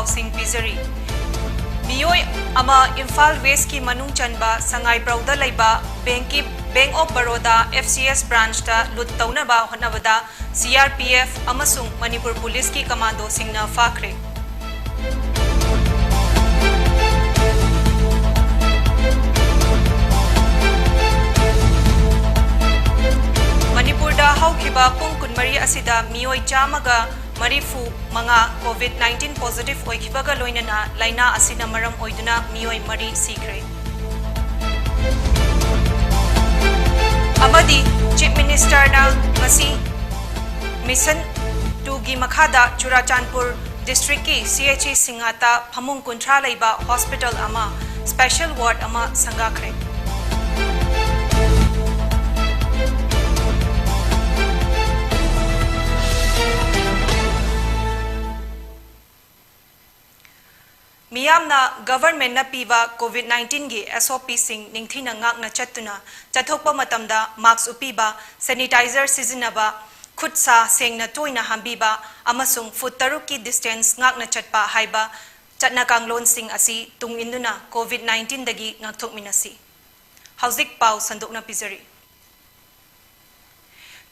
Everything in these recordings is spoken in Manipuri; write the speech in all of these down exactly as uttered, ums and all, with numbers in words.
ꯁꯤꯡ ꯄꯤꯖꯔꯤ꯫ ꯃꯤꯑꯣꯏ ꯑꯃ ꯏꯝꯐꯥꯜ ꯋꯦꯁꯀꯤ ꯃꯅꯨꯡ ꯆꯟꯕ ꯁꯉꯥꯏꯄ꯭ꯔꯧꯗ ꯂꯩꯕ ꯕꯦꯡꯀꯤ, Bank of Baroda F C S branchꯇ ꯂꯨꯠ ꯇꯧꯅꯕ ꯍꯣꯠꯅꯕꯗ C R P F ꯑꯃꯁꯨꯡ ꯃꯅꯤꯄꯨꯔ ꯄꯨꯂꯤꯁꯀꯤ ꯀꯃꯥꯟꯗꯣꯁꯤꯡꯅ ꯐꯥꯈ꯭ꯔꯦ꯫ ꯃꯅꯤꯄꯨꯔꯗ ꯍꯧꯈꯤꯕ ꯄꯨꯡ ꯀꯨꯟꯃꯔꯤ ꯑꯁꯤꯗ ꯃꯤꯑꯣꯏ ꯆꯥꯝꯃꯒ ꯃꯔꯤꯐꯨ ꯃꯉꯥ COVID nineteen positive ꯑꯣꯏꯈꯤꯕꯒ ꯂꯣꯏꯅꯅ ꯂꯥꯏꯅꯥ ꯑꯁꯤꯅ ꯃꯔꯝ ꯑꯣꯏꯗꯨꯅ ꯃꯤꯑꯣꯏ ꯃꯔꯤ ꯁꯤꯈ꯭ꯔꯦ꯫ ꯑꯃꯗꯤ Chief Ministerꯅ ꯉꯁꯤ Mission twoꯒꯤ ꯃꯈꯥꯗ ꯆꯨꯔꯥꯆꯥꯟꯄꯨꯔ districtꯀꯤ C H C ꯁꯤꯡꯉꯥꯇ ꯐꯃꯨꯡ ꯀꯨꯟꯊ꯭ꯔꯥ ꯂꯩꯕ hospital ꯑꯃ, special ward ꯑꯃ ꯁꯪꯒꯥꯈ꯭ꯔꯦ꯫ ꯃꯤꯌꯥꯝꯅ governmentꯅ ꯄꯤꯕ COVID nineteenꯒꯤ SOPꯁꯤꯡ ꯅꯤꯡꯊꯤꯅ ꯉꯥꯛꯅ ꯆꯠꯇꯨꯅ ꯆꯠꯊꯣꯛꯄ ꯃꯇꯝꯗ mask ꯎꯞꯄꯤꯕ, sanitizer ꯁꯤꯖꯤꯟꯅꯕ, ꯈꯨꯠ ꯁꯥ ꯁꯦꯡꯅ ꯇꯣꯏꯅ ꯍꯥꯝꯕꯤꯕ ꯑꯃꯁꯨꯡ ꯐꯨꯠ ꯇꯔꯨꯛꯀꯤ distance ꯉꯥꯛꯅ ꯆꯠꯄ ꯍꯥꯏꯕ ꯆꯠꯅ ꯀꯥꯡꯂꯣꯟꯁꯤꯡ ꯑꯁꯤ ꯇꯨꯡ ꯏꯟꯗꯨꯅ COVID nineteenꯗꯒꯤ ꯉꯥꯛꯊꯣꯛꯃꯤꯟꯅꯁꯤ꯫ ꯍꯧꯖꯤꯛ ꯄꯥꯎ ꯁꯟꯗꯣꯛꯅ ꯄꯤꯖꯔꯤ꯫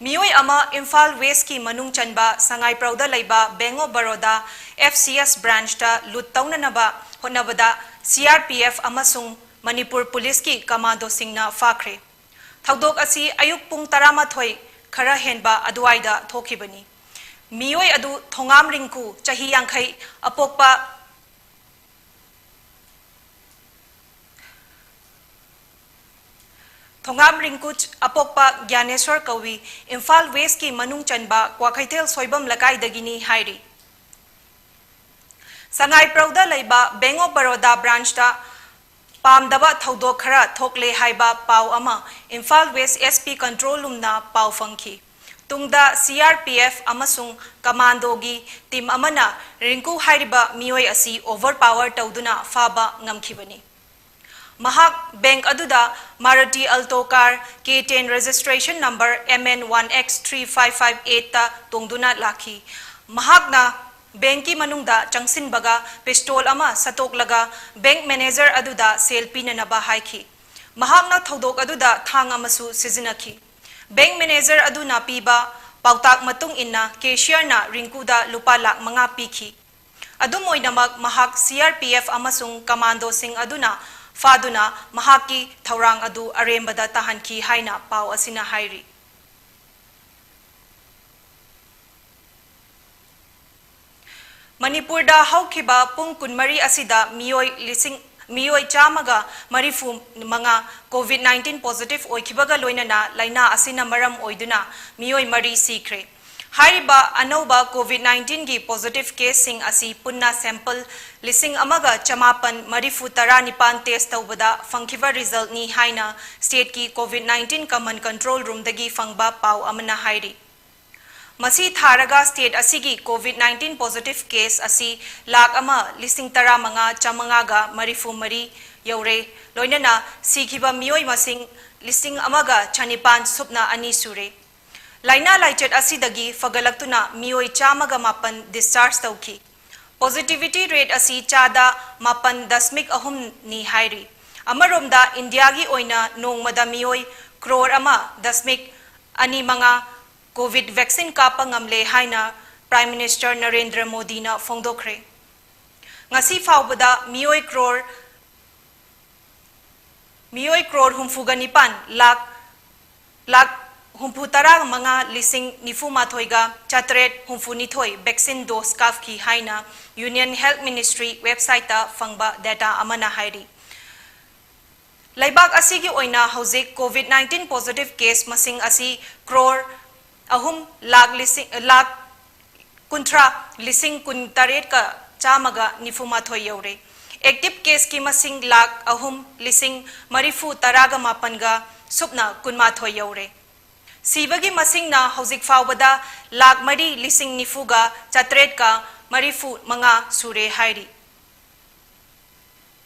ꯃꯤꯑꯣꯏ ꯑꯃ ꯏꯝꯐꯥꯜ ꯋꯦꯁꯀꯤ ꯃꯅꯨꯡ ꯆꯟꯕ ꯁꯉꯥꯏꯄ꯭ꯔꯧꯗ ꯂꯩꯕ Bank of Baroda F C S branchꯇ ꯂꯨꯠ ꯇꯧꯅꯅꯕ ꯍꯣꯠꯅꯕꯗ C R P F ꯑꯃꯁꯨꯡ ꯃꯅꯤꯄꯨꯔ ꯄꯨꯂꯤꯁꯀꯤ ꯀꯃꯥꯟꯗꯣꯁꯤꯡꯅ ꯐꯥꯈ꯭ꯔꯦ꯫ ꯊꯧꯗꯣꯛ ꯑꯁꯤ ꯑꯌꯨꯛ ꯄꯨꯡ ꯇꯔꯥꯃꯥꯊꯣꯏ ꯈꯔ ꯍꯦꯟꯕ ꯑꯗꯨꯋꯥꯏꯗ ꯊꯣꯛꯈꯤꯕꯅꯤ꯫ ꯃꯤꯑꯣꯏ ꯑꯗꯨ ꯊꯣꯉꯥꯝ ꯔꯤꯡꯀꯨ, ꯆꯍꯤ ꯌꯥꯡꯈꯩ, ꯑꯄꯣꯛꯄ ꯊꯣꯉꯥꯝ ꯔꯤꯡꯀꯨ, ꯑꯄꯣꯛꯄ ꯒ꯭ꯌꯥꯅꯦꯁꯣꯔ ꯀꯧꯏ, ꯏꯝꯐꯥꯜ ꯋꯦꯁꯀꯤ ꯃꯅꯨꯡ ꯆꯟꯕ ꯀ꯭ꯋꯥꯀꯩꯊꯦꯜ ꯁꯣꯏꯕꯝ ꯂꯩꯀꯥꯏꯗꯒꯤꯅꯤ ꯍꯥꯏꯔꯤ꯫ ꯁꯉꯥꯏꯄ꯭ꯔꯧꯗ ꯂꯩꯕ Bank of Baroda branchꯇ ꯄꯥꯝꯗꯕ ꯊꯧꯗꯣꯛ ꯈꯔ ꯊꯣꯛꯂꯦ ꯍꯥꯏꯕ ꯄꯥꯎ ꯑꯃ Imphal west S P control roomꯅ ꯄꯥꯎ ꯐꯪꯈꯤ꯫ ꯇꯨꯡꯗ C R P F ꯑꯃꯁꯨꯡ ꯀꯃꯥꯟꯗꯣꯒꯤ team ꯑꯃꯅ ꯔꯤꯡꯀꯨ ꯍꯥꯏꯔꯤꯕ ꯃꯤꯑꯣꯏ ꯑꯁꯤ overpower ꯇꯧꯗꯨꯅ ꯐꯥꯕ ꯉꯝꯈꯤꯕꯅꯤ꯫ ꯃꯍꯥꯛ bank ꯑꯗꯨꯗ Maruti Alto car K ten registration number M N one X three five five eightꯇ ꯇꯣꯡꯗꯨꯅ ꯂꯥꯛꯈꯤ꯫ ꯃꯍꯥꯛꯅ ꯕꯦꯡꯀꯤ ꯃꯅꯨꯡꯗ ꯆꯪꯁꯤꯟꯕꯒ ꯄꯤꯁꯇꯣꯜ ꯑꯃ ꯁꯠꯇꯣꯛꯂꯒ ꯕꯦꯡꯛ ꯃꯦꯅꯦꯖꯔ ꯑꯗꯨꯗ ꯁꯦꯜ ꯄꯤꯅꯅꯕ ꯍꯥꯏꯈꯤ꯫ ꯃꯍꯥꯛꯅ ꯊꯧꯗꯣꯛ ꯑꯗꯨꯗ ꯊꯥꯡ ꯑꯃꯁꯨ ꯁꯤꯖꯤꯟꯅꯈꯤ꯫ ꯕꯦꯡꯛ ꯃꯦꯅꯦꯖꯔ ꯑꯗꯨꯅ ꯄꯤꯕ ꯄꯥꯎꯇꯥꯛ ꯃꯇꯨꯡ ꯏꯟꯅ ꯀꯦꯁꯤꯌꯔꯅ ꯔꯤꯡꯀꯨꯗ ꯂꯨꯄꯥ ꯂꯥꯈ ꯃꯉꯥ ꯄꯤꯈꯤ꯫ ꯑꯗꯨꯝ ꯑꯣꯏꯅꯃꯛ, ꯃꯍꯥꯛ ꯁꯤ ꯑꯥꯔ ꯄꯤ ꯑꯦꯐ ꯑꯃꯁꯨꯡ ꯀꯃꯥꯟꯗꯣꯁꯤꯡ ꯑꯗꯨꯅ ꯐꯥꯗꯨꯅ ꯃꯍꯥꯛꯀꯤ ꯊꯧꯔꯥꯡ ꯑꯗꯨ ꯑꯔꯦꯝꯕꯗ ꯇꯥꯍꯟꯈꯤ ꯍꯥꯏꯅ ꯄꯥꯎ ꯑꯁꯤꯅ ꯍꯥꯏꯔꯤ꯫ ꯃꯅꯤꯄꯨꯔꯗ ꯍꯧꯈꯤꯕ ꯄꯨꯡ ꯀꯨꯟꯃꯔꯤ ꯑꯁꯤꯗ ꯃꯤꯑꯣꯏ ꯂꯤꯁꯤꯡ, ꯃꯤꯑꯣꯏ ꯆꯥꯝꯃꯒ ꯃꯔꯤꯐꯨ ꯃꯉꯥ COVID nineteen positive ꯑꯣꯏꯈꯤꯕꯒ ꯂꯣꯏꯅꯅ ꯂꯥꯏꯅꯥ ꯑꯁꯤꯅ ꯃꯔꯝ ꯑꯣꯏꯗꯨꯅ ꯃꯤꯑꯣꯏ ꯃꯔꯤ ꯁꯤꯈ꯭ꯔꯦ꯫ ꯍꯥꯏꯔꯤꯕ ꯑꯅꯧꯕ COVID nineteenꯒꯤ positive caseꯁꯤꯡ ꯑꯁꯤ ꯄꯨꯟꯅ sample ꯂꯤꯁꯤꯡ ꯑꯃꯒ ꯆꯃꯥꯄꯟ ꯃꯔꯤꯐꯨ ꯇꯔꯥꯅꯤꯄꯥꯟ test ꯇꯧꯕꯗ ꯐꯪꯈꯤꯕ resultꯅꯤ ꯍꯥꯏꯅ stateꯀꯤ COVID nineteen command control roomꯗꯒꯤ ꯐꯪꯕ ꯄꯥꯎ ꯑꯃꯅ ꯍꯥꯏꯔꯤ꯫ ꯃꯁꯤ ꯊꯥꯔꯒ state ꯑꯁꯤꯒꯤ COVID nineteen positive case ꯑꯁꯤ ꯂꯥꯈ ꯑꯃ ꯂꯤꯁꯤꯡ ꯇꯔꯥꯃꯉꯥ ꯆꯥꯃꯉꯥꯒ ꯃꯔꯤꯐꯨ ꯃꯔꯤ ꯌꯧꯔꯦ꯫ ꯂꯣꯏꯅꯅ ꯁꯤꯈꯤꯕ ꯃꯤꯑꯣꯏ ꯃꯁꯤꯡ ꯂꯤꯁꯤꯡ ꯑꯃꯒ ꯆꯅꯤꯄꯥꯟ ꯁꯨꯞꯅ ꯑꯅꯤ ꯁꯨꯔꯦ꯫ ꯂꯥꯏꯅꯥ ꯂꯥꯏꯆꯠ ꯑꯁꯤꯗꯒꯤ ꯐꯒꯠꯂꯛꯇꯨꯅ ꯃꯤꯑꯣꯏ ꯆꯥꯝꯃꯒ ꯃꯥꯄꯟ discharge ꯇꯧꯈꯤ꯫ Positivity rate ꯑꯁꯤ ꯆꯥꯗ ꯃꯥꯄꯟ ꯗꯁꯃꯤꯛ ꯑꯍꯨꯝꯅꯤ ꯍꯥꯏꯔꯤ꯫ ꯑꯃꯔꯣꯝꯗ, ꯏꯟꯗꯤꯌꯥꯒꯤ ꯑꯣꯏꯅ ꯅꯣꯡꯃꯗ ꯃꯤꯑꯣꯏ ꯀ꯭ꯔꯣꯔ ꯑꯃ ꯗꯁꯃꯤꯛ ꯑꯅꯤ ꯃꯉꯥ COVID vaccine ꯀꯥꯞꯄ ꯉꯝꯂꯦ ꯍꯥꯏꯅ Prime Minister ꯅꯔꯦꯟꯗ꯭ꯔ ꯃꯣꯗꯤꯅ ꯐꯣꯡꯗꯣꯛꯈ꯭ꯔꯦ꯫ ꯉꯁꯤ ꯐꯥꯎꯕꯗ ꯃꯤꯑꯣꯏ ꯀ꯭ꯔꯣꯔ, ꯃꯤꯑꯣꯏ ꯀ꯭ꯔꯣꯔ ꯍꯨꯝꯐꯨꯒ ꯅꯤꯄꯥꯟ ꯂꯥꯈ, ꯂꯥꯈ ꯍꯨꯝꯐꯨ ꯇꯔꯥ ꯃꯉꯥ ꯂꯤꯁꯤꯡ ꯅꯤꯐꯨ ꯃꯥꯊꯣꯏꯒ ꯆꯥꯇ꯭ꯔꯦꯠ ꯍꯨꯝꯐꯨ ꯅꯤꯊꯣꯏ vaccine dose ꯀꯥꯞꯈꯤ ꯍꯥꯏꯅ Union Health Ministry websiteꯇ ꯐꯪꯕ data ꯑꯃꯅ ꯍꯥꯏꯔꯤ꯫ ꯂꯩꯕꯥꯛ ꯑꯁꯤꯒꯤ ꯑꯣꯏꯅ ꯍꯧꯖꯤꯛ COVID nineteen positive case ꯃꯁꯤꯡ ꯑꯁꯤ ꯀ꯭ꯔꯣꯔ ꯑꯍꯨꯝ ꯂꯥꯈ ꯂꯤꯁꯤꯡ, ꯂꯥꯈ ꯀꯨꯟꯊ꯭ꯔꯥ ꯂꯤꯁꯤꯡ ꯀꯨꯟꯇꯔꯦꯠꯀ ꯆꯥꯝꯃꯒ ꯅꯤꯐꯨ ꯃꯥꯊꯣꯏ ꯌꯧꯔꯦ꯫ Active caseꯀꯤ ꯃꯁꯤꯡ ꯂꯥꯈ ꯑꯍꯨꯝ ꯂꯤꯁꯤꯡ ꯃꯔꯤꯐꯨ ꯇꯔꯥꯒ ꯃꯥꯄꯟꯒ ꯁꯨꯞꯅ ꯀꯨꯟꯃꯥꯊꯣꯏ ꯌꯧꯔꯦ꯫ ꯁꯤꯕꯒꯤ ꯃꯁꯤꯡꯅ ꯍꯧꯖꯤꯛ ꯐꯥꯎꯕꯗ ꯂꯥꯈ ꯃꯔꯤ ꯂꯤꯁꯤꯡ ꯅꯤꯐꯨꯒ ꯆꯥꯇ꯭ꯔꯦꯠꯀ ꯃꯔꯤꯐꯨ ꯃꯉꯥ ꯁꯨꯔꯦ ꯍꯥꯏꯔꯤ꯫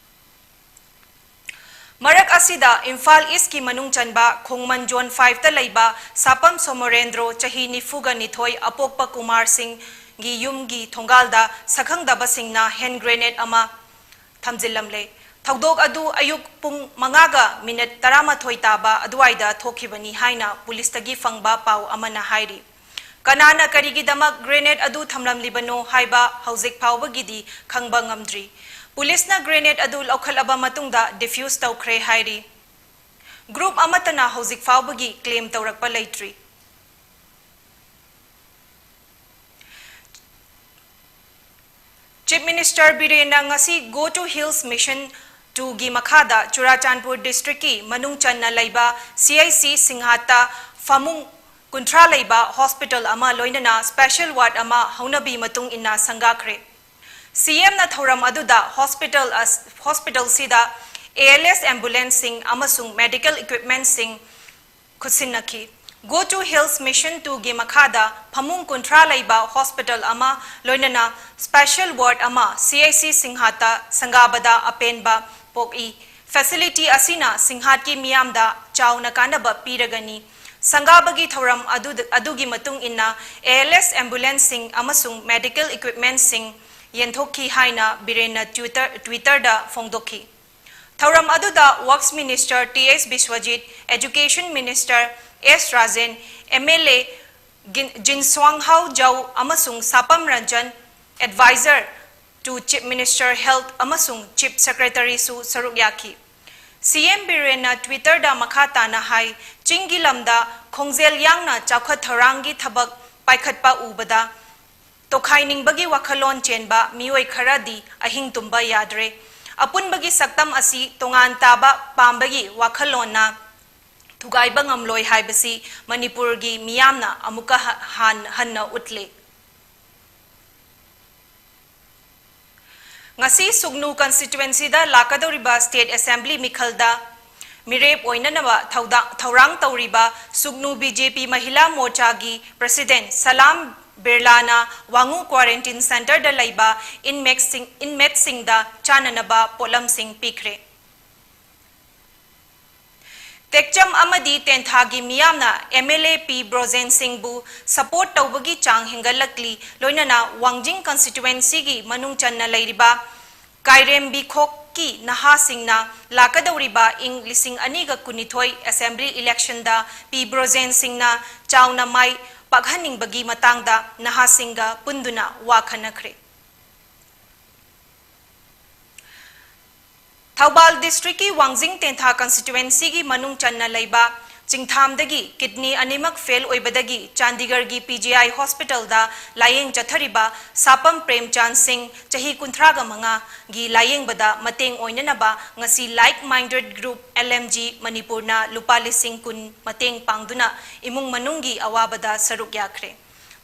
ꯃꯔꯛ ꯑꯁꯤꯗ, ꯏꯝꯐꯥꯜ ꯏꯁꯀꯤ ꯃꯅꯨꯡ ꯆꯟꯕ ꯈꯣꯡꯃꯟ Zone fiveꯇ ꯂꯩꯕ ꯁꯥꯄꯝ ꯁꯣꯃꯣꯔꯦꯟꯗ꯭ꯔꯣ, ꯆꯍꯤ ꯅꯤꯐꯨꯒ ꯅꯤꯊꯣꯏ, ꯑꯄꯣꯛꯄ ꯀꯨꯃꯥꯔ ꯁꯤꯡ, ꯒꯤ ꯌꯨꯝꯒꯤ ꯊꯣꯡꯒꯥꯜꯗ ꯁꯛꯈꯪꯗꯕꯁꯤꯡꯅ ꯍꯦꯟ ꯒ꯭ꯔꯦꯅꯦꯗ ꯑꯃ ꯊꯝꯖꯤꯜꯂꯝꯂꯦ꯫ ꯊꯧꯗꯣꯛ ꯑꯗꯨ ꯑꯌꯨꯛ ꯄꯨꯡ ꯃꯉꯥꯒ ꯃꯤꯅꯤꯠ ꯇꯔꯥꯃꯥꯊꯣꯏ ꯇꯥꯕ ꯑꯗꯨꯋꯥꯏꯗ ꯊꯣꯛꯈꯤꯕꯅꯤ ꯍꯥꯏꯅ ꯄꯨꯂꯤꯁꯇꯒꯤ ꯐꯪꯕ ꯄꯥꯎ ꯑꯃꯅ ꯍꯥꯏꯔꯤ꯫ ꯀꯅꯥꯅ ꯀꯔꯤꯒꯤꯗꯃꯛ ꯒ꯭ꯔꯦꯅꯦꯗ ꯑꯗꯨ ꯊꯝꯂꯝꯂꯤꯕꯅꯣ ꯍꯥꯏꯕ ꯍꯧꯖꯤꯛ ꯐꯥꯎꯕꯒꯤꯗꯤ ꯈꯪꯕ ꯉꯝꯗ꯭ꯔꯤ꯫ ꯄꯨꯂꯤꯁꯅ ꯒ꯭ꯔꯦꯅꯦꯗ ꯑꯗꯨ ꯂꯧꯈꯠꯂꯕ ꯃꯇꯨꯡꯗ ꯗꯤꯐ꯭ꯌꯨꯁ ꯇꯧꯈ꯭ꯔꯦ ꯍꯥꯏꯔꯤ꯫ ꯒ꯭ꯔꯨꯞ ꯑꯃꯠꯇꯅ ꯍꯧꯖꯤꯛ ꯐꯥꯎꯕꯒꯤ ꯀ꯭ꯂꯦꯝ ꯇꯧꯔꯛꯄ ꯂꯩꯇ꯭ꯔꯤ꯫ ꯆꯤꯐ ꯃꯤꯅꯤꯁꯇꯔ ꯕꯤꯔꯦꯟꯅ ꯉꯁꯤ Go to Hills Mission two ꯒꯤ ꯃꯈꯥꯗ ꯆꯨꯔꯥꯆꯥꯟꯄꯨꯔ ꯗꯤꯁꯇ꯭ꯔꯤꯛꯀꯤ ꯃꯅꯨꯡ ꯆꯟꯅ ꯂꯩꯕ C I C ꯁꯤꯡꯍꯥꯠꯇ ꯐꯃꯨꯡ ꯀꯨꯟꯊ꯭ꯔꯥ ꯂꯩꯕ ꯍꯣꯁꯄꯤꯇꯥꯜ ꯑꯃ ꯂꯣꯏꯅꯅ ꯁ꯭ꯄꯦꯁꯦꯜ ꯋꯥꯔꯗ ꯑꯃ ꯍꯧꯅꯕꯤ ꯃꯇꯨꯡ ꯏꯟꯅ ꯁꯪꯒꯥꯈ꯭ꯔꯦ꯫ C M ꯅ ꯊꯧꯔꯝ ꯑꯗꯨꯗ ꯍꯣꯁꯄꯤꯇꯥꯜ ꯑꯁ-, ꯍꯣꯁꯄꯤꯇꯥꯜꯁꯤꯗ A L S ꯑꯦꯝꯕꯨꯂꯦꯟꯁꯁꯤꯡ ꯑꯃꯁꯨꯡ medical ꯏꯀ꯭ꯋꯤꯞꯃꯦꯟꯠꯁꯤꯡ ꯈꯨꯠꯁꯤꯟꯅꯈꯤ꯫ Go to Hills Mission two ꯒꯤ ꯃꯈꯥꯗ ꯐꯃꯨꯡ ꯀꯨꯟꯊ꯭ꯔꯥ ꯂꯩꯕ ꯍꯣꯁꯄꯤꯇꯥꯜ ꯑꯃ, ꯂꯣꯏꯅꯅ ꯁ꯭ꯄꯦꯁꯦꯜ ꯋꯥꯔꯗ ꯑꯃ C I C ꯁꯤꯡꯍꯥꯠꯇ ꯁꯪꯒꯥꯕꯗ ꯑꯄꯦꯟꯕ ꯄꯣꯛꯏ꯫ ꯐꯦꯁꯤꯂꯤꯇꯤ ꯑꯁꯤꯅ ꯁꯤꯡꯍꯥꯠꯀꯤ ꯃꯤꯌꯥꯝꯗ ꯆꯥꯎꯅ ꯀꯥꯟꯅꯕ ꯄꯤꯔꯒꯅꯤ꯫ ꯁꯪꯒꯥꯕꯒꯤ ꯊꯧꯔꯝ ꯑꯗꯨꯗ, ꯑꯗꯨꯒꯤ ꯃꯇꯨꯡ ꯏꯟꯅ A L S ꯑꯦꯝꯕꯨꯂꯦꯟꯁꯁꯤꯡ ꯑꯃꯁꯨꯡ ꯃꯦꯗꯤꯀꯦꯜ ꯏꯀ꯭ꯋꯤꯞꯃꯦꯟꯠꯁꯤꯡ ꯌꯦꯟꯊꯣꯛꯈꯤ ꯍꯥꯏꯅ ꯕꯤꯔꯦꯟꯅ Twitter, Twitter ꯗ ꯐꯣꯡꯗꯣꯛꯈꯤ꯫ ꯊꯧꯔꯝ ꯑꯗꯨꯗ works minister T S Biswajit, education minister S Rajen, M L A ꯒꯤꯟ-, ꯖꯤꯟꯁ꯭ꯋꯥꯡꯍꯥꯎ ꯖꯧ ꯑꯃꯁꯨꯡ Sapam Ranjan, Advisor to Chief Minister Health ꯑꯃꯁꯨꯡ ꯆꯤꯐ ꯁꯦꯀ꯭ꯔꯦꯇꯔꯤꯁꯨ ꯁꯔꯨꯛ ꯌꯥꯈꯤ꯫ C M ꯕꯤꯔꯦꯟꯅ Twitter ꯗ ꯃꯈꯥ ꯇꯥꯅ ꯍꯥꯏ, ꯆꯤꯡꯒꯤ ꯂꯝꯗ ꯈꯣꯡꯖꯦꯜ ꯌꯥꯡꯅ ꯆꯥꯎꯈꯠ ꯊꯧꯔꯥꯡꯒꯤ ꯊꯕꯛ ꯄꯥꯏꯈꯠꯄ ꯎꯕꯗ ꯇꯣꯈꯥꯏꯅꯤꯡꯕꯒꯤ ꯋꯥꯈꯜꯂꯣꯟ ꯆꯦꯟꯕ ꯃꯤꯑꯣꯏ ꯈꯔꯗꯤ ꯑꯍꯤꯡ ꯇꯨꯝꯕ ꯌꯥꯗ꯭ꯔꯦ꯫ ꯑꯄꯨꯟꯕꯒꯤ ꯁꯛꯇꯝ ꯑꯁꯤ ꯇꯣꯉꯥꯟ ꯇꯥꯕ ꯄꯥꯝꯕꯒꯤ ꯋꯥꯈꯜꯂꯣꯟꯅ ꯊꯨꯒꯥꯏꯕ ꯉꯝꯂꯣꯏ ꯍꯥꯏꯕꯁꯤ ꯃꯅꯤꯄꯨꯔꯒꯤ ꯃꯤꯌꯥꯝꯅ ꯑꯃꯨꯛꯀ ꯍ-, ꯍꯥꯟ-, ꯍꯟꯅ ꯎꯠꯂꯦ꯫ ꯉꯁꯤ ꯁꯨꯒꯅꯨ ꯀꯟꯁꯇꯤꯇ꯭ꯋꯦꯟꯁꯤꯗ ꯂꯥꯛꯀꯗꯧꯔꯤꯕ ꯁ꯭ꯇꯦꯠ ꯑꯦꯁꯦꯝꯕ꯭ꯂꯤ ꯃꯤꯈꯜꯗ ꯃꯤꯔꯦꯞ ꯑꯣꯏꯅꯅꯕ ꯊꯧꯗꯥ-, ꯊꯧꯔꯥꯡ ꯇꯧꯔꯤꯕ ꯁꯨꯒꯅꯨ B J P ꯃꯍꯤꯂꯥ ꯃꯣꯔꯆꯥꯒꯤ ꯄ꯭ꯔꯁꯤꯗꯦꯟꯠ ꯁꯂꯥꯝ ꯕꯤꯔꯂꯥꯅ ꯋꯥꯉꯨ ꯀ꯭ꯋꯥꯔꯦꯟꯇꯤꯟ ꯁꯦꯟꯇꯔꯗ ꯂꯩꯕ ꯏꯟꯃꯦꯠꯁꯤꯡ-, ꯏꯟꯃꯦꯠꯁꯤꯡꯗ ꯆꯥꯅꯅꯕ ꯄꯣꯠꯂꯝꯁꯤꯡ ꯄꯤꯈ꯭ꯔꯦ꯫ ꯇꯦꯛꯆꯝ ꯑꯃꯗꯤ ꯇꯦꯟꯊꯥꯒꯤ ꯃꯤꯌꯥꯝꯅ M L A P Brojen ꯁꯤꯡꯕꯨ support ꯇꯧꯕꯒꯤ ꯆꯥꯡ ꯍꯦꯟꯒꯠꯂꯛꯂꯤ, ꯂꯣꯏꯅꯅ ꯋꯥꯡꯖꯤꯡ constituency ꯒꯤ ꯃꯅꯨꯡ ꯆꯟꯅ ꯂꯩꯔꯤꯕ ꯀꯥꯏꯔꯦꯝꯕꯤꯈꯣꯛꯀꯤ ꯅꯍꯥꯁꯤꯡꯅ ꯂꯥꯛꯀꯗꯧꯔꯤꯕ ꯏꯪ ꯂꯤꯁꯤꯡ ꯑꯅꯤꯒ ꯀꯨꯟꯅꯤꯊꯣꯏ assembly election ꯗ P ꯕ꯭ꯔꯣꯖꯦꯟ ꯁꯤꯡꯅ ꯆꯥꯎꯅ ꯃꯥꯏ ꯄꯥꯛꯍꯟꯅꯤꯡꯕꯒꯤ ꯃꯇꯥꯡꯗ ꯅꯍꯥꯁꯤꯡꯒ ꯄꯨꯟꯗꯨꯅ ꯋꯥ ꯈꯟꯅꯈ꯭ꯔꯦ꯫ ꯊꯧꯕꯥꯜ district ꯀꯤ ꯋꯥꯡꯖꯤꯡ ꯇꯦꯟꯊꯥ constituency ꯒꯤ ꯃꯅꯨꯡ ꯆꯟꯅ ꯂꯩꯕ ꯆꯤꯡꯊꯥꯝꯗꯒꯤ kidney ꯑꯅꯤꯃꯛ fail ꯑꯣꯏꯕꯗꯒꯤ ꯆꯥꯟꯗꯤꯒꯔꯒꯤ P G I hospital ꯗ ꯂꯥꯌꯦꯡ ꯆꯠꯊꯔꯤꯕ ꯁꯥꯄꯝ ꯄ꯭ꯔꯦꯝꯆꯥꯟ ꯁꯤꯡ, ꯆꯍꯤ ꯀꯨꯟꯊ꯭ꯔꯥꯒ ꯃꯉꯥ ꯒꯤ ꯂꯥꯌꯦꯡꯕꯗ ꯃꯇꯦꯡ ꯑꯣꯏꯅꯅꯕ ꯉꯁꯤ Like Minded Group L M G ꯃꯅꯤꯄꯨꯔꯅ ꯂꯨꯄꯥ ꯂꯤꯁꯤꯡ ꯀꯨꯟ ꯃꯇꯦꯡ ꯄꯥꯡꯗꯨꯅ ꯏꯃꯨꯡ ꯃꯅꯨꯡꯒꯤ ꯑꯋꯥꯕꯗ ꯁꯔꯨꯛ ꯌꯥꯈ꯭ꯔꯦ꯫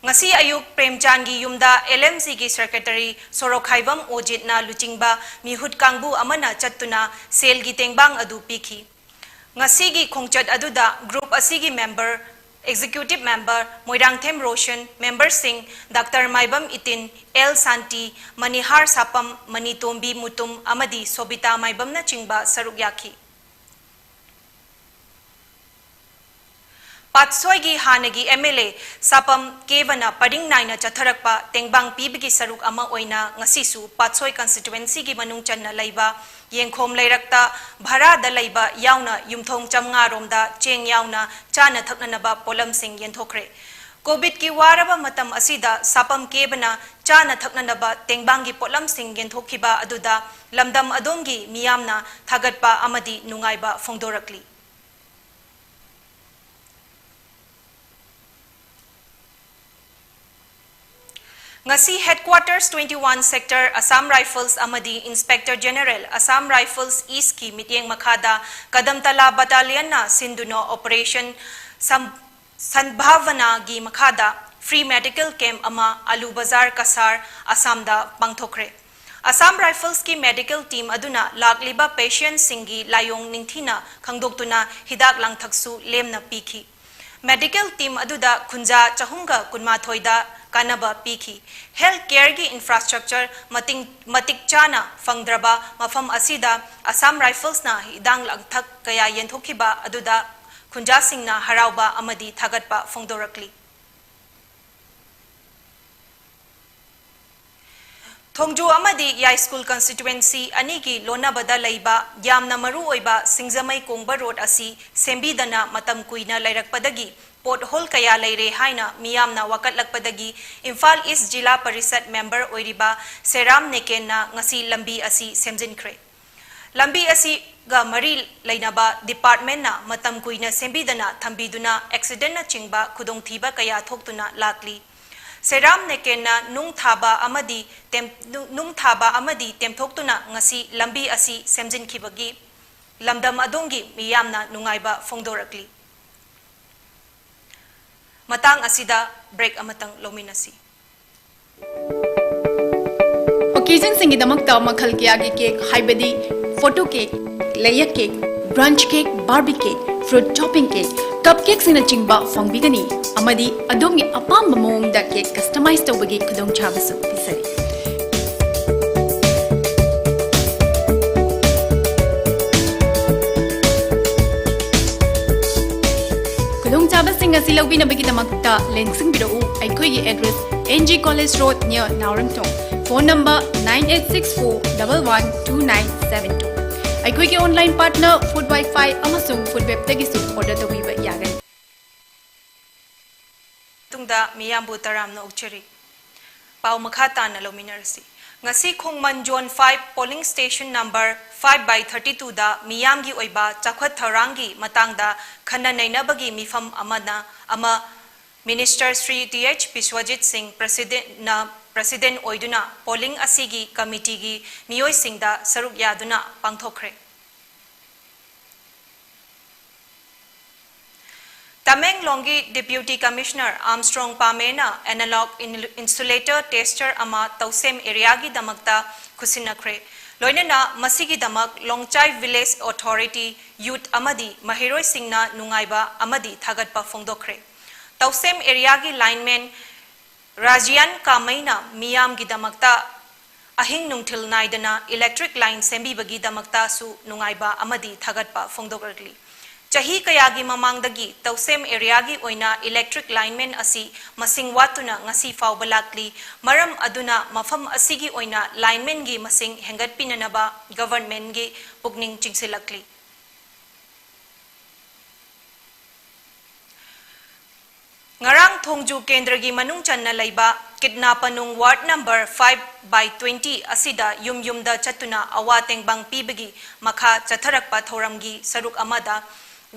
ꯉꯁꯤ ꯑꯌꯨꯛ ꯄ꯭ꯔꯦꯝꯆꯥꯟꯒꯤ ꯌꯨꯝꯗ L M G ꯒꯤ secretary ꯁꯣꯔꯣꯛꯈꯥꯏꯕꯝ ꯑꯣꯖꯤꯠꯅ ꯂꯨꯆꯤꯡꯕ ꯃꯤꯍꯨꯠ ꯀꯥꯡꯕꯨ ꯑꯃꯅ ꯆꯠꯇꯨꯅ ꯁꯦꯜꯒꯤ ꯇꯦꯡꯕꯥꯡ ꯑꯗꯨ ꯄꯤꯈꯤ꯫ ꯉꯁꯤꯒꯤ ꯈꯣꯡꯆꯠ ꯑꯗꯨꯗ group ꯑꯁꯤꯒꯤ member, executive member Moirangthem Roshan, member ꯁꯤꯡ ꯗꯥꯛꯇꯔ ꯃꯥꯏꯕꯝ ꯏꯇꯤꯟ, L ꯁꯥꯟꯇꯤ, ꯃꯅꯤꯍꯥꯔ ꯁꯥꯄꯝ, ꯃꯅꯤꯇꯣꯝꯕꯤ ꯃꯨꯇꯨꯝ ꯑꯃꯗꯤ ꯁꯣꯕꯤꯇꯥ ꯃꯥꯏꯕꯝꯅꯆꯤꯡꯕ ꯁꯔꯨꯛ ꯌꯥꯈꯤ꯫ ꯄꯥꯠꯁꯣꯏꯒꯤ ꯍꯥꯟꯅꯒꯤ M L A ꯁꯥꯄꯝ ꯀꯦꯕꯅ ꯄꯔꯤꯡ ꯅꯥꯏꯅ ꯆꯠꯊꯔꯛꯄ ꯇꯦꯡꯕꯥꯡ ꯄꯤꯕꯒꯤ ꯁꯔꯨꯛ ꯑꯃ ꯑꯣꯏꯅ ꯉꯁꯤꯁꯨ ꯄꯥꯠꯁꯣꯏ constituency ꯒꯤ ꯃꯅꯨꯡ ꯆꯟꯅ ꯂꯩꯕ ꯌꯦꯡꯈꯣꯝ ꯂꯩꯔꯛꯇ ꯚꯔꯥꯗ ꯂꯩꯕ ꯌꯥꯎꯅ ꯌꯨꯝꯊꯣꯡ ꯆꯥꯝꯃꯉꯥ ꯔꯣꯝꯗ ꯆꯦꯡ ꯌꯥꯎꯅ ꯆꯥꯅ ꯊꯛꯅꯅꯕ ꯄꯣꯠꯂꯝꯁꯤꯡ ꯌꯦꯟꯊꯣꯛꯈ꯭ꯔꯦ꯫ COVID ꯀꯤ ꯋꯥꯔꯕ ꯃꯇꯝ ꯑꯁꯤꯗ ꯁꯥꯄꯝ ꯀꯦꯕꯅ ꯆꯥꯅ ꯊꯛꯅꯅꯕ ꯇꯦꯡꯕꯥꯡꯒꯤ ꯄꯣꯠꯂꯝꯁꯤꯡ ꯌꯦꯟꯊꯣꯛꯈꯤꯕ ꯑꯗꯨꯗ ꯂꯝꯗꯝ ꯑꯗꯣꯝꯒꯤ ꯃꯤꯌꯥꯝꯅ ꯊꯥꯒꯠꯄ ꯑꯃꯗꯤ ꯅꯨꯡꯉꯥꯏꯕ ꯐꯣꯡꯗꯣꯔꯛꯂꯤ꯫ ꯉꯁꯤ headquarters twenty one sector Assam Rifles ꯑꯃꯗꯤ Inspector General Assam Rifles East ꯀꯤ ꯃꯤꯠꯌꯦꯡ ꯃꯈꯥꯗ ꯀꯗꯝꯇꯂꯥ battalion ꯅ ꯁꯤꯟꯗꯨꯅ operation ꯁꯝ-, ꯁꯟꯚꯥꯕꯅꯥꯒꯤ ꯃꯈꯥꯗ free medical camp ꯑꯃ ꯑꯂꯨ ꯕꯖꯥꯔ ꯀꯁꯥꯔ ꯑꯁꯥꯝꯗ ꯄꯥꯡꯊꯣꯛꯈ꯭ꯔꯦ꯫ Assam Rifles ꯀꯤ medical team ꯑꯗꯨꯅ ꯂꯥꯛꯂꯤꯕ patient ꯁꯤꯡꯒꯤ ꯂꯥꯏꯑꯣꯡ ꯅꯤꯡꯊꯤꯅ ꯈꯪꯗꯣꯛꯇꯨꯅ ꯍꯤꯗꯥꯛ ꯂꯥꯡꯊꯛꯁꯨ ꯂꯦꯝꯅ ꯄꯤꯈꯤ꯫ Medical team ꯑꯗꯨꯗ ꯈꯨꯟꯖꯥ ꯆꯍꯨꯝꯒ ꯀꯨꯟꯃꯥꯊꯣꯏꯗ ꯀꯥꯟꯅꯕ ꯄꯤꯈꯤ꯫ Health careꯒꯤ infrastructure ꯃꯇꯤꯛ ꯆꯥꯅ ꯐꯪꯗ꯭ꯔꯕ ꯃꯐꯝ ꯑꯁꯤꯗ Assam Riflesꯅ ꯍꯤꯗꯥꯡ ꯂꯥꯡꯊꯛ ꯀꯌꯥ ꯌꯦꯟꯊꯣꯛꯈꯤꯕ ꯑꯗꯨꯗ ꯈꯨꯟꯖꯥꯁꯤꯡꯅ ꯍꯔꯥꯎꯕ ꯑꯃꯗꯤ ꯊꯥꯒꯠꯄ ꯐꯣꯡꯗꯣꯔꯛꯂꯤ꯫ ꯊꯣꯡꯖꯨ ꯑꯃꯗꯤ ꯌꯥꯏꯁ꯭ꯀꯨꯜ constituency ꯑꯅꯤꯒꯤ ꯂꯣꯟꯅꯕꯗ ꯂꯩꯕ ꯌꯥꯝꯅ ꯃꯔꯨ ꯑꯣꯏꯕ ꯁꯤꯡꯖꯃꯩ ꯀꯣꯡꯕ road ꯑꯁꯤ ꯁꯦꯝꯕꯤꯗꯅ ꯃꯇꯝ ꯀꯨꯏꯅ ꯂꯩꯔꯛꯄꯗꯒꯤ pothole ꯀꯌꯥ ꯂꯩꯔꯦ ꯍꯥꯏꯅ ꯃꯤꯌꯥꯝꯅ ꯋꯥꯀꯠꯂꯛꯄꯗꯒꯤ ꯏꯝꯐꯥꯜ East ꯖꯤꯂꯥ ꯄꯔꯤꯁꯠ member ꯑꯣꯏꯔꯤꯕ ꯁꯦꯔꯥꯝ ꯅꯦꯀꯦꯟꯅ ꯉꯁꯤ ꯂꯝꯕꯤ ꯑꯁꯤ ꯁꯦꯝꯖꯤꯟꯈ꯭ꯔꯦ꯫ ꯂꯝꯕꯤ ꯑꯁꯤꯒ ꯃꯔꯤ ꯂꯩꯅꯕ departmentꯅ ꯃꯇꯝ ꯀꯨꯏꯅ ꯁꯦꯝꯕꯤꯗꯅ ꯊꯝꯕꯤꯗꯨꯅ accidentꯅꯆꯤꯡꯕ ꯈꯨꯗꯣꯡꯊꯤꯕ ꯀꯌꯥ ꯊꯣꯛꯇꯨꯅ ꯂꯥꯛꯂꯤ꯫ ꯁꯦꯔꯥꯝ ꯅꯦꯀꯦꯟꯅ ꯅꯨꯡ ꯊꯥꯕ ꯑꯃꯗꯤ ꯇꯦꯝ-, ꯅꯨ-, ꯅꯨꯡ ꯊꯥꯕ ꯑꯃꯗꯤ ꯇꯦꯝꯊꯣꯛꯇꯨꯅ ꯉꯁꯤ ꯂꯝꯕꯤ ꯑꯁꯤ ꯁꯦꯝꯖꯤꯟꯈꯤꯕꯒꯤ ꯂꯝꯗꯝ ꯑꯗꯣꯝꯒꯤ ꯃꯤꯌꯥꯝꯅ ꯅꯨꯡꯉꯥꯏꯕ ꯐꯣꯡꯗꯣꯔꯛꯂꯤ꯫ ꯃꯇꯥꯡ ꯑꯁꯤꯗ break ꯑꯃꯇꯪ ꯂꯧꯃꯤꯟꯅꯁꯤ꯫ Occasionꯁꯤꯡꯒꯤꯗꯃꯛꯇ ꯃꯈꯜ ꯀꯌꯥꯒꯤ cake, ꯍꯥꯏꯕꯗꯤ photo cake, layer cake, brunch cake, Barbie cake, fruit topping cake, cupcakeꯁꯤꯡꯅꯆꯤꯡꯕ ꯐꯪꯕꯤꯒꯅꯤ, ꯑꯃꯗꯤ ꯑꯗꯣꯝꯒꯤ ꯑꯄꯥꯝꯕ ꯃꯑꯣꯡꯗ cake customize ꯇꯧꯕꯒꯤ ꯈꯨꯗꯣꯡꯆꯥꯕꯁꯨ ꯄꯤꯖꯔꯤ꯫ ꯈꯨꯗꯣꯡꯆꯥꯕꯁꯤꯡ ꯑꯁꯤ ꯂꯧꯕꯤꯅꯕꯒꯤꯗꯃꯛꯇ ꯂꯦꯡꯁꯤꯟꯕꯤꯔꯛꯎ ꯑꯩꯈꯣꯏꯒꯤ address, N G College Road, near ꯅꯥꯎꯔꯦꯝꯊꯣꯡ꯫ Phone number nine eight six four double one two nine seven two꯫ ꯑꯩꯈꯣꯏꯒꯤ online partner Food Wi-Fi ꯑꯃꯁꯨꯡ Food Webꯇꯒꯤꯁꯨ order ꯇꯧꯕꯤꯕ ꯌꯥꯒꯅꯤ꯫ ꯃꯇꯨꯡꯗ ꯃꯤꯌꯥꯝꯕꯨ ꯇꯔꯥꯝꯅ ꯑꯣꯛꯆꯔꯤ꯫ ꯄꯥꯎ ꯃꯈꯥ ꯇꯥꯅ ꯂꯧꯃꯤꯟꯅꯔꯁꯤ꯫ ꯉꯁꯤ ꯈꯣꯡꯃꯟ Zone five polling station number five by thirty twoꯗ ꯃꯤꯌꯥꯝꯒꯤ ꯑꯣꯏꯕ ꯆꯥꯎꯈꯠ ꯊꯧꯔꯥꯡꯒꯤ ꯃꯇꯥꯡꯗ ꯈꯟꯅ ꯅꯩꯅꯕꯒꯤ ꯃꯤꯐꯝ ꯑꯃꯅ, ꯑꯃ Minister Shri T H Biswajit ꯁꯤꯡ presidentꯅ president ꯑꯣꯏꯗꯨꯅ polling ꯑꯁꯤꯒꯤ committeeꯒꯤ ꯃꯤꯑꯣꯏꯁꯤꯡꯗ ꯁꯔꯨꯛ ꯌꯥꯗꯨꯅ ꯄꯥꯡꯊꯣꯛꯈ꯭ꯔꯦ꯫ ꯇꯃꯦꯡꯂꯣꯡꯒꯤ Deputy Commissioner Armstrong ꯄꯥꯃꯦꯅ analog in-, insulator tester ꯑꯃ ꯇꯧꯁꯦꯝ areaꯒꯤꯗꯃꯛꯇ ꯈꯨꯠꯁꯤꯟꯅꯈ꯭ꯔꯦ꯫ ꯂꯣꯏꯅꯅ ꯃꯁꯤꯒꯤꯗꯃꯛ ꯂꯣꯡꯆꯥꯏ Village Authority, youth ꯑꯃꯗꯤ ꯃꯍꯩꯔꯣꯏꯁꯤꯡꯅ ꯅꯨꯡꯉꯥꯏꯕ ꯑꯃꯗꯤ ꯊꯥꯒꯠꯄ ꯐꯣꯡꯗꯣꯛꯈ꯭ꯔꯦ꯫ ꯇꯧꯁꯦꯝ areaꯒꯤ lineman ꯔꯥꯖꯤꯌꯥꯟ ꯀꯥꯃꯩꯅ ꯃꯤꯌꯥꯝꯒꯤꯗꯃꯛꯇ ꯑꯍꯤꯡ ꯅꯨꯡꯊꯤꯜ ꯅꯥꯏꯗꯅ electric line ꯁꯦꯝꯕꯤꯕꯒꯤꯗꯃꯛꯇꯁꯨ ꯅꯨꯡꯉꯥꯏꯕ ꯑꯃꯗꯤ ꯊꯥꯒꯠꯄ ꯐꯣꯡꯗꯣꯛꯂꯛꯂꯤ꯫ ꯆꯍꯤ ꯀꯌꯥꯒꯤ ꯃꯃꯥꯡꯗꯒꯤ ꯇꯧꯁꯦꯝ areaꯒꯤ ꯑꯣꯏꯅ electric lineman ꯑꯁꯤ ꯃꯁꯤꯡ ꯋꯥꯠꯇꯨꯅ ꯉꯁꯤ ꯐꯥꯎꯕ ꯂꯥꯛꯂꯤ꯫ ꯃꯔꯝ ꯑꯗꯨꯅ ꯃꯐꯝ ꯑꯁꯤꯒꯤ ꯑꯣꯏꯅ linemanꯒꯤ ꯃꯁꯤꯡ ꯍꯦꯟꯒꯠꯄꯤꯅꯅꯕ governmentꯒꯤ ꯄꯨꯛꯅꯤꯡ ꯆꯤꯡꯁꯤꯜꯂꯛꯂꯤ꯫ ꯉꯔꯥꯡ ꯊꯣꯡꯖꯨ ꯀꯦꯟꯗ꯭ꯔꯒꯤ ꯃꯅꯨꯡ ꯆꯟꯅ ꯂꯩꯕ ꯀꯤꯠꯅꯥꯄꯅꯨꯡ ward number five by twenty ꯑꯁꯤꯗ ꯌꯨꯝ ꯌꯨꯝꯗ ꯆꯠꯇꯨꯅ ꯑꯋꯥ ꯇꯦꯡꯕꯥꯡ ꯄꯤꯕꯒꯤ ꯃꯈꯥ ꯆꯠꯊꯔꯛꯄ ꯊꯧꯔꯝꯒꯤ ꯁꯔꯨꯛ ꯑꯃꯗ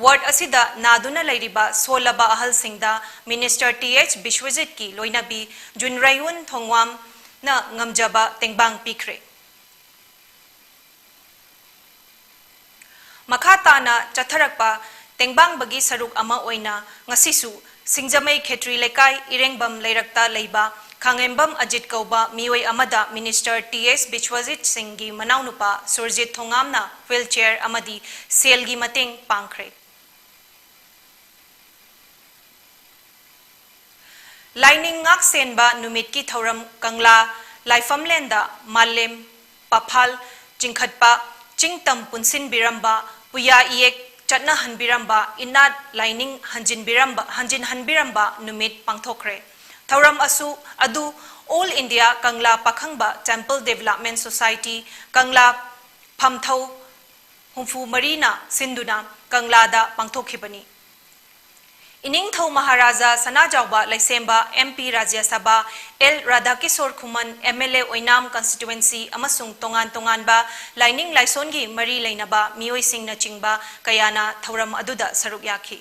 ward ꯑꯁꯤꯗ ꯅꯥꯗꯨꯅ ꯂꯩꯔꯤꯕ ꯁꯣꯜꯂꯕ ꯑꯍꯜꯁꯤꯡꯗ Minister ꯇꯤ ꯑꯩꯆ ꯕꯤꯁ꯭ꯋꯖꯤꯠꯀꯤ ꯂꯣꯏꯅꯕꯤ ꯖꯨꯟꯔꯩꯌꯨꯟ ꯊꯣꯡꯋꯥꯝꯅ ꯉꯝꯖꯕ ꯇꯦꯡꯕꯥꯡ ꯄꯤꯈ꯭ꯔꯦ꯫ ꯃꯈꯥ ꯇꯥꯅ ꯆꯠꯊꯔꯛꯄ ꯇꯦꯡꯕꯥꯡꯕꯒꯤ ꯁꯔꯨꯛ ꯑꯃ ꯑꯣꯏꯅ ꯉꯁꯤꯁꯨ ꯁꯤꯡꯖꯃꯩ ꯈꯦꯇ꯭ꯔꯤ ꯂꯩꯀꯥꯏ ꯏꯔꯦꯡꯕꯝ ꯂꯩꯔꯛꯇ ꯂꯩꯕ ꯈꯥꯉꯦꯝꯕꯝ ꯑꯖꯤꯠ ꯀꯧꯕ ꯃꯤꯑꯣꯏ ꯑꯃꯗ Minister ꯇꯤ ꯑꯦꯁ ꯕꯤꯁ꯭ꯋꯖꯤꯠ ꯁꯤꯡꯒꯤ ꯃꯅꯥꯎꯅꯨꯄꯥ ꯁꯨꯔꯖꯤꯠ ꯊꯣꯉꯥꯝꯅ wheelchair ꯑꯃꯗꯤ ꯁꯦꯜꯒꯤ ꯃꯇꯦꯡ ꯄꯥꯡꯈ꯭ꯔꯦ꯫ ꯂꯥꯏꯅꯤꯡ ꯉꯥꯛ ꯁꯦꯟꯕ ꯅꯨꯃꯤꯠꯀꯤ ꯊꯧꯔꯝ ꯀꯪꯂꯥ ꯂꯥꯏꯐꯝꯂꯦꯟꯗ ꯃꯥꯂꯦꯝ ꯄꯥꯐꯥꯜ ꯆꯤꯡꯈꯠꯄ, ꯆꯤꯡꯇꯝ ꯄꯨꯟꯁꯤꯟꯕꯤꯔꯝꯕ, ꯄꯨꯌꯥ ꯏꯌꯦꯛ ꯆꯠꯅꯍꯟꯕꯤꯔꯝꯕ, ꯏꯅꯥꯠ ꯂꯥꯏꯅꯤꯡ ꯍꯟꯖꯤꯟꯕꯤꯔꯝꯕ, ꯍꯟꯖꯤꯟꯍꯟꯕꯤꯔꯝꯕ ꯅꯨꯃꯤꯠ ꯄꯥꯡꯊꯣꯛꯈ꯭ꯔꯦ꯫ ꯊꯧꯔꯝ ꯑꯁꯨ, ꯑꯗꯨ All India ꯀꯪꯂꯥ ꯄꯥꯈꯪꯕ Temple Development Society, ꯀꯪꯂꯥ ꯐꯝꯊꯧ ꯍꯨꯝꯐꯨ ꯃꯔꯤꯅ ꯁꯤꯟꯗꯨꯅ ꯀꯪꯂꯥꯗ ꯄꯥꯡꯊꯣꯛꯈꯤꯕꯅꯤ꯫ ꯏꯅꯤꯡꯊꯧ ꯃꯍꯥꯔꯥꯖꯥ ꯁꯅꯥꯖꯥꯎꯕ ꯂꯩꯁꯦꯝꯕ, M P Rajya Sabha, L Radhakishore Khuman, M L A ꯑꯣꯏꯅꯥꯝ constituency ꯑꯃꯁꯨꯡ ꯇꯣꯉꯥꯟ ꯇꯣꯉꯥꯟꯕ ꯂꯥꯏꯅꯤꯡ ꯂꯥꯏꯁꯣꯟꯒꯤ ꯃꯔꯤ ꯂꯩꯅꯕ ꯃꯤꯑꯣꯏꯁꯤꯡꯅꯆꯤꯡꯕ ꯀꯌꯥꯅ ꯊꯧꯔꯝ ꯑꯗꯨꯗ ꯁꯔꯨꯛ ꯌꯥꯈꯤ꯫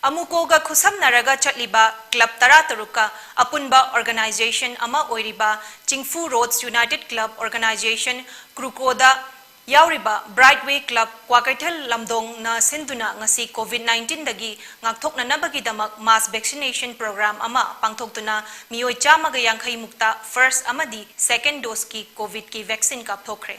ꯑꯃꯨꯀꯣꯒ ꯈꯨꯠꯁꯝꯅꯔꯒ ꯆꯠꯂꯤꯕ club ꯇꯔꯥꯇꯔꯨꯛꯀ ꯑꯄꯨꯟꯕ organization ꯑꯃ ꯑꯣꯏꯔꯤꯕ ꯆꯤꯡꯐꯨ Roads United Club Organisation, ꯀ꯭ꯔꯨꯀꯣꯗ ꯌꯥꯎꯔꯤꯕ Brightway Club ꯀ꯭ꯋꯥꯀꯩꯊꯦꯜ ꯂꯝꯗꯣꯡꯅ ꯁꯤꯟꯗꯨꯅ ꯉꯁꯤ COVID nineteenꯗꯒꯤ ꯉꯥꯛꯊꯣꯛꯅꯅꯕꯒꯤꯗꯃꯛ mass vaccination program ꯑꯃ ꯄꯥꯡꯊꯣꯛꯇꯨꯅ ꯃꯤꯑꯣꯏ ꯆꯥꯝꯃꯒ ꯌꯥꯡꯈꯩ ꯃꯨꯛꯇ first ꯑꯃꯗꯤ second doseꯀꯤ COVIDꯀꯤ vaccine ꯀꯥꯞꯊꯣꯛꯈ꯭ꯔꯦ꯫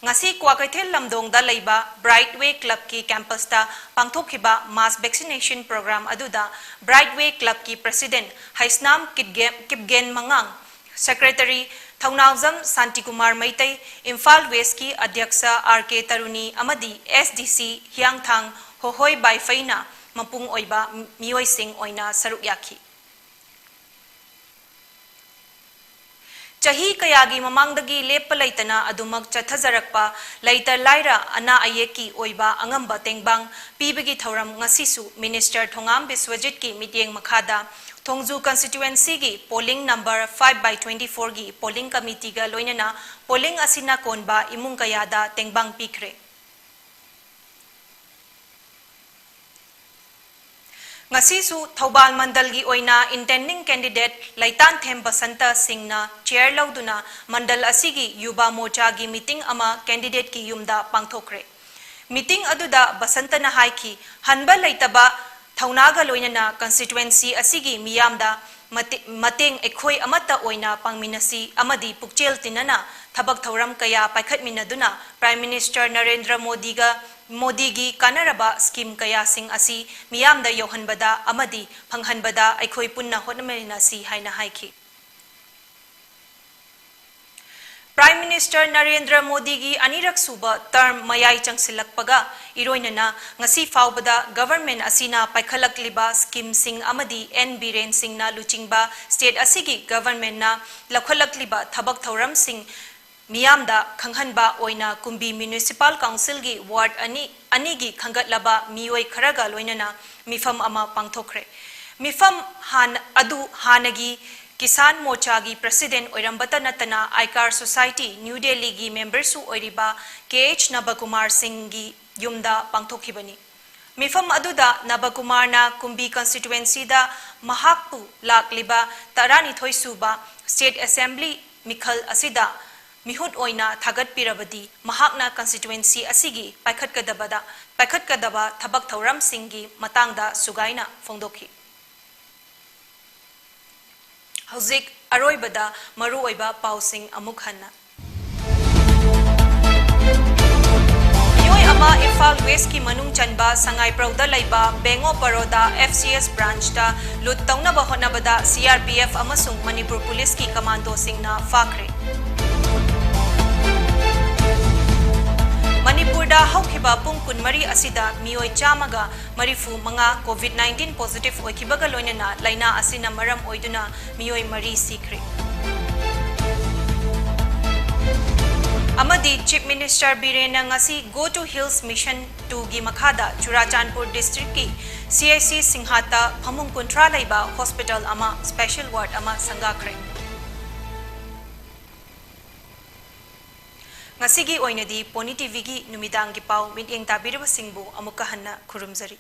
ꯉꯁꯤ ꯀ꯭ꯋꯥꯀꯩꯊꯦꯜ ꯂꯝꯗꯣꯡꯗ ꯂꯩꯕ Brightway Clubꯀꯤ campusꯇ ꯄꯥꯡꯊꯣꯛꯈꯤꯕ mass vaccination program ꯑꯗꯨꯗ Brightway Clubꯀꯤ president Heisnam ꯀꯤꯠꯒꯦ-, Kipgen ꯃꯉꯥꯡ, secretary ꯊꯧꯅꯥꯎꯖꯝ ꯁꯥꯟꯇꯤꯀꯨꯃꯥꯔ ꯃꯩꯇꯩ, ꯏꯝꯐꯥꯜ Westꯀꯤ ꯑꯗ꯭ꯌꯛꯁ R K ꯇꯔꯨꯅꯤ ꯑꯃꯗꯤ S D C ꯍꯤꯌꯥꯡꯊꯥꯡ ꯍꯣꯍꯣꯏ ꯕꯥꯏꯐꯩꯅ ꯃꯄꯨꯡ ꯑꯣꯏꯕ ꯃꯤꯑꯣꯏꯁꯤꯡ ꯑꯣꯏꯅ ꯁꯔꯨꯛ ꯌꯥꯈꯤ꯫ ꯆꯍꯤ ꯀꯌꯥꯒꯤ ꯃꯃꯥꯡꯗꯒꯤ ꯂꯦꯞꯄ ꯂꯩꯇꯅ ꯑꯗꯨꯃꯛ ꯆꯠꯊꯖꯔꯛꯄ ꯂꯩꯇ ꯂꯥꯏꯔ ꯑꯅꯥ ꯑꯌꯦꯛꯀꯤ ꯑꯣꯏꯕ ꯑꯉꯝꯕ ꯇꯦꯡꯕꯥꯡ ꯄꯤꯕꯒꯤ ꯊꯧꯔꯝ ꯉꯁꯤꯁꯨ Minister ꯊꯣꯉꯥꯝ ꯕꯤꯁ꯭ꯋꯖꯤꯠꯀꯤ ꯃꯤꯠꯌꯦꯡ ꯃꯈꯥꯗ ꯊꯣꯡꯖꯨ constituencyꯒꯤ polling number five by twenty fourꯒꯤ polling committeeꯒ ꯂꯣꯏꯅꯅ polling ꯑꯁꯤꯅ ꯀꯣꯟꯕ ꯏꯃꯨꯡ ꯀꯌꯥꯗ ꯇꯦꯡꯕꯥꯡ ꯄꯤꯈ꯭ꯔꯦ꯫ ꯉꯁꯤꯁꯨ ꯊꯧꯕꯥꯜ ꯃꯟꯗꯜꯒꯤ ꯑꯣꯏꯅ intending candidate ꯂꯩꯇꯥꯟꯊꯦꯝ ꯕꯁꯟꯇ ꯁꯤꯡꯅ chair ꯂꯧꯗꯨꯅ ꯃꯟꯗꯜ ꯑꯁꯤꯒꯤ ꯌꯨꯕꯥ ꯃꯣꯔꯆꯥꯒꯤ meeting ꯑꯃ candidateꯀꯤ ꯌꯨꯝꯗ ꯄꯥꯡꯊꯣꯛꯈ꯭ꯔꯦ꯫ Meeting ꯑꯗꯨꯗ ꯕꯁꯟꯇꯅ ꯍꯥꯏꯈꯤ, ꯍꯟꯕ ꯂꯩꯇꯕ ꯊꯧꯅꯥꯒ ꯂꯣꯏꯅꯅ constituency ꯑꯁꯤꯒꯤ ꯃꯤꯌꯥꯝꯗ ꯃꯇꯦ-, ꯃꯇꯦꯡ ꯑꯩꯈꯣꯏ ꯑꯃꯠꯇ ꯑꯣꯏꯅ ꯄꯥꯡꯃꯤꯟꯅꯁꯤ ꯑꯃꯗꯤ ꯄꯨꯛꯆꯦꯜ ꯇꯤꯟꯅꯅ ꯊꯕꯛ ꯊꯧꯔꯝ ꯀꯌꯥ ꯄꯥꯏꯈꯠꯃꯤꯟꯅꯗꯨꯅ Prime Minister ꯅꯔꯦꯟꯗ꯭ꯔ ꯃꯣꯗꯤꯒ, ꯃꯣꯗꯤꯒꯤ ꯀꯥꯟꯅꯔꯕ scheme ꯀꯌꯥꯁꯤꯡ ꯑꯁꯤ ꯃꯤꯌꯥꯝꯗ ꯌꯧꯍꯟꯕꯗ ꯑꯃꯗꯤ ꯐꯪꯍꯟꯕꯗ ꯑꯩꯈꯣꯏ ꯄꯨꯟꯅ ꯍꯣꯠꯅꯃꯤꯟꯅꯁꯤ ꯍꯥꯏꯅ ꯍꯥꯏꯈꯤ꯫ Prime Minister ꯅꯔꯦꯟꯗ꯭ꯔ ꯃꯣꯗꯤꯒꯤ ꯑꯅꯤꯔꯛ ꯁꯨꯕ term ꯃꯌꯥꯏ ꯆꯪꯁꯤꯜꯂꯛꯄꯒ ꯏꯔꯣꯏꯅꯅ ꯉꯁꯤ ꯐꯥꯎꯕꯗ government ꯑꯁꯤꯅ ꯄꯥꯏꯈꯠꯂꯛꯂꯤꯕ schemeꯁꯤꯡ ꯑꯃꯗꯤ N ꯕꯤꯔꯦꯟ ꯁꯤꯡꯅ ꯂꯨꯆꯤꯡꯕ state ꯑꯁꯤꯒꯤ governmentꯅ ꯂꯧꯈꯠꯂꯛꯂꯤꯕ ꯊꯕꯛ ꯊꯧꯔꯝꯁꯤꯡ ꯃꯤꯌꯥꯝꯗ ꯈꯪꯍꯟꯕ ꯑꯣꯏꯅ ꯀꯨꯝꯕꯤ Municipal Councilꯒꯤ ward ꯑꯅꯤ, ꯑꯅꯤꯒꯤ ꯈꯟꯒꯠꯂꯕ ꯃꯤꯑꯣꯏ ꯈꯔꯒ ꯂꯣꯏꯅꯅ ꯃꯤꯐꯝ ꯑꯃ ꯄꯥꯡꯊꯣꯛꯈ꯭ꯔꯦ꯫ ꯃꯤꯐꯝ ꯍꯥꯟ-, ꯑꯗꯨ ꯍꯥꯟꯅꯒꯤ ꯀꯤꯁꯥꯟ ꯃꯣꯔꯆꯥꯒꯤ president ꯑꯣꯏꯔꯝꯕꯇ ꯅꯠꯇꯅ Aicar Society New Delhiꯒꯤ memberꯁꯨ ꯑꯣꯏꯔꯤꯕ K H ꯅꯕꯀꯨꯃꯥꯔ ꯁꯤꯡꯒꯤ ꯌꯨꯝꯗ ꯄꯥꯡꯊꯣꯛꯈꯤꯕꯅꯤ꯫ ꯃꯤꯐꯝ ꯑꯗꯨꯗ ꯅꯕꯀꯨꯃꯥꯔꯅ ꯀꯨꯝꯕꯤ constituencyꯗ ꯃꯍꯥꯛꯄꯨ ꯂꯥꯛꯂꯤꯕ ꯇꯔꯥꯅꯤꯊꯣꯏ ꯁꯨꯕ State Assembly ꯃꯤꯈꯜ ꯑꯁꯤꯗ ꯃꯤꯍꯨꯠ ꯑꯣꯏꯅ ꯊꯥꯒꯠꯄꯤꯔꯕꯗꯤ ꯃꯍꯥꯛꯅ constituency ꯑꯁꯤꯒꯤ ꯄꯥꯏꯈꯠꯀꯗꯕꯗ, ꯄꯥꯏꯈꯠꯀꯗꯕ ꯊꯕꯛ ꯊꯧꯔꯝꯁꯤꯡꯒꯤ ꯃꯇꯥꯡꯗ ꯁꯨꯒꯥꯏꯅ ꯐꯣꯡꯗꯣꯛꯈꯤ꯫ ꯍꯧꯖꯤꯛ ꯑꯔꯣꯏꯕꯗ ꯃꯔꯨꯑꯣꯏꯕ ꯄꯥꯎꯁꯤꯡ ꯑꯃꯨꯛ ꯍꯟꯅ꯫ ꯃꯤꯑꯣꯏ ꯑꯃ ꯏꯝꯐꯥꯜ ꯋꯦꯁꯀꯤ ꯃꯅꯨꯡ ꯆꯟꯕ ꯁꯉꯥꯏꯄ꯭ꯔꯧꯗ ꯂꯩꯕ bank of Baroda F C S branchꯇ ꯂꯨꯠ ꯇꯧꯅꯕ ꯍꯣꯠꯅꯕꯗ C R P F ꯑꯃꯁꯨꯡ ꯃꯅꯤꯄꯨꯔ ꯄꯨꯂꯤꯁꯀꯤ ꯀꯃꯥꯟꯗꯣꯁꯤꯡꯅ ꯐꯥꯈ꯭ꯔꯦ꯫ ꯃꯅꯤꯄꯨꯔꯗ ꯍꯧꯈꯤꯕ ꯄꯨꯡ ꯀꯨꯟꯃꯔꯤ ꯑꯁꯤꯗ ꯃꯤꯑꯣꯏ ꯆꯥꯝꯃꯒ ꯃꯔꯤꯐꯨ ꯃꯉꯥ COVID nineteen positive ꯑꯣꯏꯈꯤꯕꯒ ꯂꯣꯏꯅꯅ ꯂꯥꯏꯅꯥ ꯑꯁꯤꯅ ꯃꯔꯝ ꯑꯣꯏꯗꯨꯅ ꯃꯤꯑꯣꯏ ꯃꯔꯤ ꯁꯤꯈ꯭ꯔꯦ꯫ ꯑꯃꯗꯤ Chief Minister ꯕꯤꯔꯦꯟꯅ ꯉꯁꯤ Go to Hills Mission twoꯒꯤ ꯃꯈꯥꯗ ꯆꯨꯔꯥꯆꯥꯟꯄꯨꯔ districtꯀꯤ C H C ꯁꯤꯡꯍꯥꯠꯇ ꯐꯃꯨꯡ ꯀꯨꯟꯊ꯭ꯔꯥ ꯂꯩꯕ hospital ꯑꯃ, special ward ꯑꯃ ꯁꯪꯒꯥꯈ꯭ꯔꯦ꯫ ꯉꯁꯤꯒꯤ ꯑꯣꯏꯅꯗꯤ Pony TVꯒꯤ ꯅꯨꯃꯤꯗꯥꯡꯒꯤ ꯄꯥꯎ ꯃꯤꯠꯌꯦꯡ ꯇꯥꯕꯤꯔꯤꯕꯁꯤꯡꯕꯨ ꯑꯃꯨꯛꯀ ꯍꯟꯅ ꯈꯨꯔꯨꯝꯖꯔꯤ꯫